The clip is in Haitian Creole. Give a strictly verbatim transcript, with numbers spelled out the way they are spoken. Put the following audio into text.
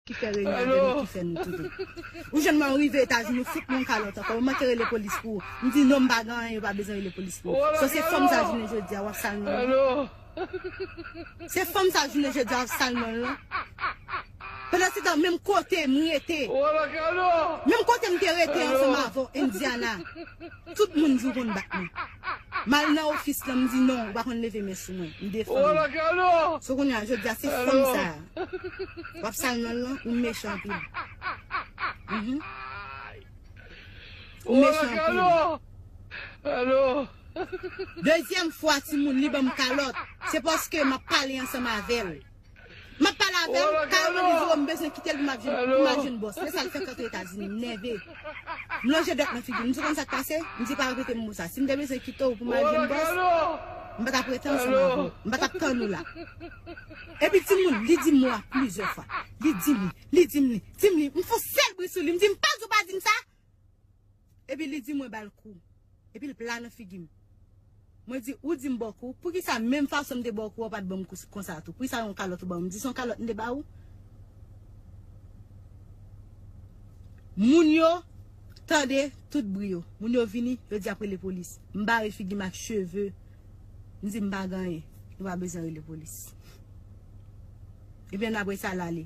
ki fè reyinyon avè nou, ki fè nou toude. Ou jwenn mwen, ou rive Etazini, ou fout mwen yon kalòt ankò, ou manke rele polis pou ou. M di non, m pa gen anyen, ou pa bezwen rele polis pou ou. So se fanm sa jounen jodi a, w ap sal non l. Se fanm sa jounen jodi a, w ap sal non l lan. Pandan se tan, menm kote m rete. Menm kote m te rete ansanm avè w, Indiana. Tout moun di w konn bat mwen. M al nan ofis lan, m di non, ou pa konn leve men sou mwen. M defann ou. So kounye a, jodi a, se fanm sa a. W ap sal non l lan, ou mechan anpil. Mhm. Ou mechan anpil. Dezyèm fwa, timoun, li ban m kalòt. Se paske m ap pale ansanm avè l. M ap pale avè l, kareman li di, "Oh, m bezwen kite l pou m ap jwenn, pou m al jwenn bòs." Se sa l fè k antre Etazini, m nève. M lonje dwèt nan figi l, m di, "Konn sa k pase?" M di, "Pa repete m mo sa. Si m te bezwen kite w pou m al jwenn bòs, m pa t ap rete ansanm avè w. M pa t ap tann ou la." Epi timoun, li di m mwa plizyè fwa. Li di m li, li di m li, di m li, m fè yon sèl bri sou li, m di, "M pa di w pa di m sa." Epi li di mwen ba l kou. Epi l pla nan figi m. Mwen di, "Ou di m ba w kou, poukisa menm fason m te ba w kou, ou pa t ban m kou konsa tou? Poukisa yon kalòt ou ban m?" M di, "Se yon kalòt m te ba ou?" Moun yo tande tout bri yo. Moun yo vini, yo di ap rele polis. M bare figi m ak cheve. M di, "M pa gen anyen. Nou pa bezwen rele polis." Ebyen, apre sa, l ale.